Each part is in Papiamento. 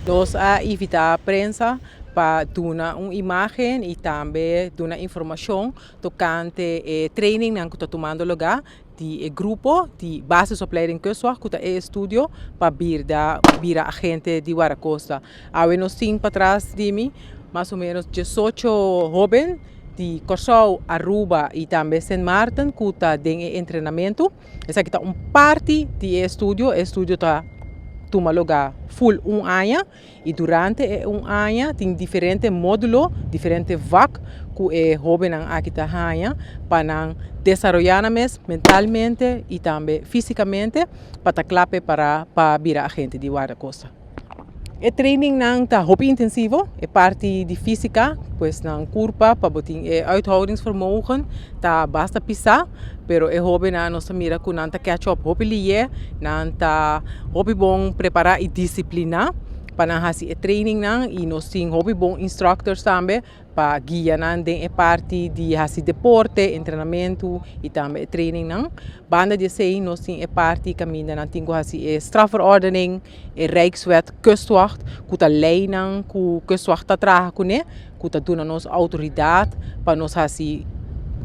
Nos a invitá prensa pa duna un imágen i tambe duna informashon tokante e trainingnan ku ta tumando lugá di e grupo di Basisopleiding Kustwacht ku ta e estudio pa birda bira agente di Wardakosta. Awe nos tin patras di mi mas o menos diesocho hoben di Kòrsou, Aruba i tambe Sint Maarten ku ta den e entrenamentu. Esaki ta un parti di e estudio. E estudio ta tuma lugá ful un aña i durante e un aña tin diferente módulo, diferente vak ku e hóbennan aki ta haña pa nan desaroyá nan mes mentalmente i tambe físikamente pa ta kla prepará pa bira agente di Wardakosta. E trainingnan ta hopi intensivo, e parti di físika, pues nan kurpa pa bo tin e uithoudingsvermogen ta basta pisá, pero e hóbennan nos ta mira ku nan ta catch up hopi lié, nan ta hopi bon prepará i disipliná pa nan hasi e trainingnan i nos tin hopi bon instructors tambe pa guia nan den e parti di hasi deporte, entrenamentu i tambe e trainingnan. Banda di esei nos tin e parti kaminda nan tin ku hasi e strafverordening, e Rijkswet Kustwacht, ku ta leinan ku Kustwacht ta traha kuné, ku ta duna nos outoridat pa nos hasi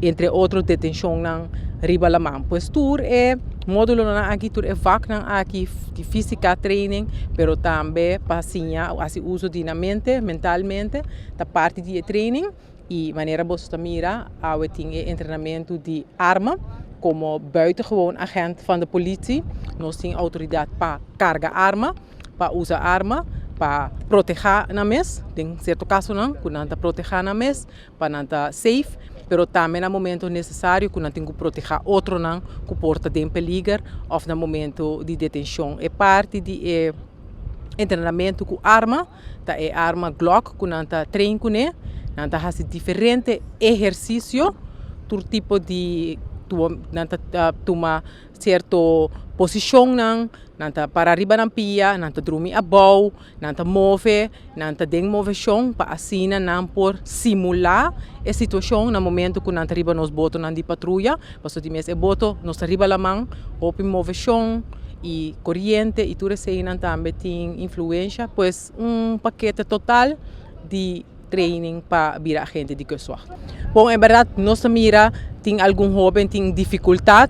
entre otro detenshonnan riba laman. Pues tur e modulonan aki, tur e vaknan aki di físika training, pero tambe pa siña hasi uso di nan mente, mentalmente. Ta parti di e training y manera boso ta mira awe tin e entrenamentu di arma como buitengewoon agent van de politie nos tin autoridad pa carga arma, pa usa arma, pa proteha nan mes den cierto casonan cu nan ta proteha nan mes pa nan ta safe pero tambe na momento necesario cu nan tin cu proteha otronan cu por ta den peliger of na momento di detencion. E parti di e entrenamentu cu arma. Ta e arma Glock ku nan ta train kuné. Nan ta hasi diferente ehersisio, tur tipo di nan ta tuma sierto posishonnan, nan ta para riba nan pia, nan ta drumi abou, nan ta move, nan ta den moveshon pa asina nan por simulá e situashon na momento ku nan ta riba nos botonan di patruya. Pasobra di mes e boto nos ta riba laman, hopi moveshon. Y coriente y tur eseynan tambe tin influencia, pues un pakete total di training pa bira agente di kustwacht. Bon, en berdad nos ta mira tin algun hoben tin dificultad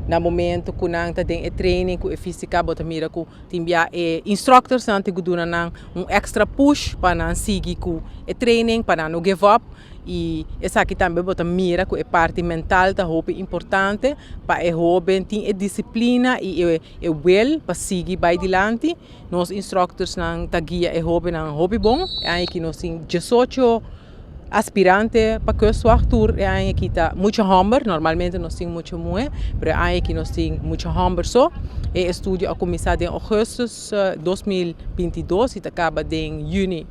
na momento cu nan ta den e training cu e fisica, bo ta mira cu tin bia e instructorsnan tin cu duna nan un extra push pa nan sigui cu e training, pa nan no give up. I esaki tambe bo ta mira ku e parti mental ta hopi importante pa e hoben tin e disiplina i e wil pa sigui bai dilanti. Nos instructorsnan ta guia e hobennan hopi bon. E aña aki nos tin diesocho aspirante pa kustwacht. Tur e aña aki ta mucha homber, normalmente nos tin mucha muhe, pero e aña aki nos tin mucha homber so. E estudio a kuminsá den augustus 2022 i ta kaba den yüni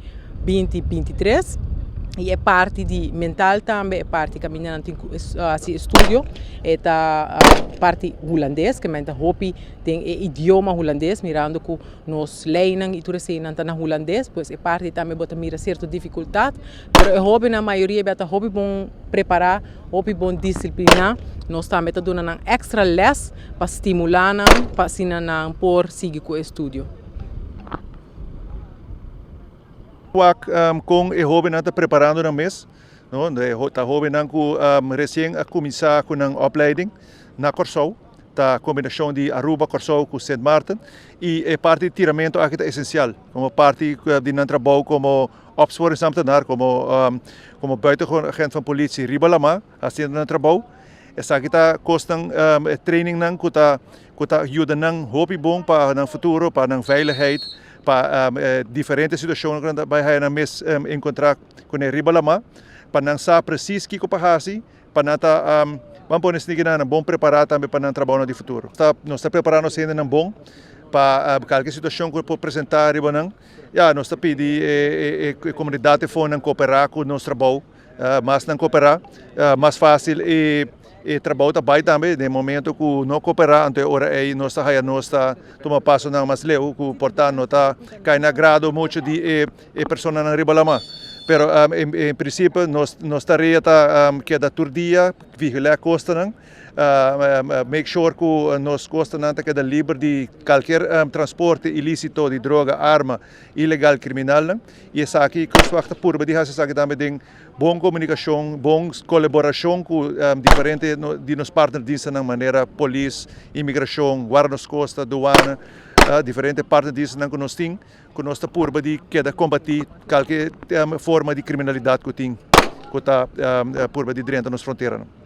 2023 y e parti di mental tambe, e parti caminda nan tin cu haci estudio e ta parti Hulandes, ke men ta hopi den e idioma Hulandes mirando cu nos leynan y tur eseynan ta na Hulandes, pues e parti tambe bo ta mira cierto dificultad, pero e hobennan mayoria bia ta hopi bon prepara, hopi bon disciplina, nos tambe ta duna nan extra les pa stimula nan pa asina nan por sigui cu e estudio. Wak kon e hóbennan ta preparando nan mes, no? Ta hóbennan ku resien a kuminsá ku nan opleiding na Kòrsou, ta kombinashon di Aruba, Kòrsou ku Sint Maarten i e parti di tiramentu aki ta esensial komo parti di nan trabou komo opsporingsambtenaar, komo komo buitengewoon agent van politie riba lamá hasiendo nan trabou. Esaki ta kosnan, e trainingnan ku ta ku ta yuda nan hopi bon pa nan futuro, pa nan veiligheid, pa diferente situashonnan ku nan ta bai haya nan mes enkontrá kuné riba lamá, pa nan sa presis kiko pa hasi, pa nan ta, ban pone esaki nan bon prepará tambe pa nan trabounan di futuro. Nos ta prepará nos hendenan bon pa kalke situashon ku por presentá riba nan. Ya, nos ta pidi e komunidat e fonan koperá ku nos trabou. Mas nan koperá, mas fásil e e trabou ta bai tambe. Den momento ku no koperá, anto e ora ei nos ta haya nos ta tuma pasonan mas leu ku por ta no ta kai na grado muchu di e e personanan riba lamá. Pero en prinsipio nos tarea ta keda tur dia vigilá kostanan, make sure ku nos kostanan ta keda liber di kualke transporte ilísito di droga, arma, ilegal, kriminalnan. I esaki Kustwacht ta purba di hasi esaki tambe den bon komunikashon, bon kolaborashon ku diferente di nos partnerdienstennan manera polis, imigrashon, Guarda nos Kosta, Douane, diferente partnerdienstennan ku nos tin, ku nos ta purba di keda kombatí kualke forma di kriminalidat ku tin ku ta purba di drenta nos fronteranan.